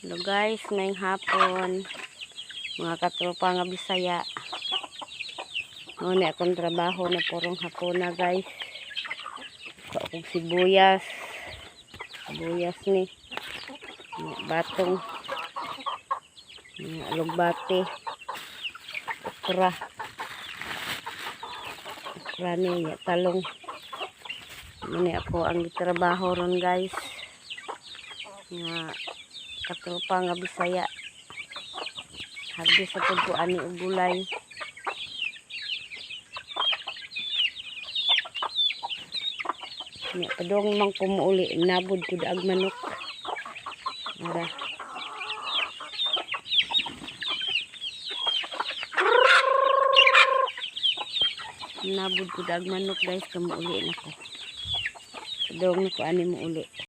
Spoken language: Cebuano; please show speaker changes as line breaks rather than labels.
Hello guys, maayong hapon. Mga katropa nga Bisaya. Mao ni akong trabaho na purong hapon na, guys. Kuha akong sibuyas. Sibuyas ni. Nga, batong. Nga, alugbate. Okra. Okra ni, nga, talong. Mao ni ako ang trabaho ron, guys. Nga katropa nga Bisaya. Harvest sa pud ko ani og gulay. Nya padong man ko muuli, nabod ko daag manok. Ara. Nabod ko daag manok, guys, kay muuli na ko. Padong ko ani muuli.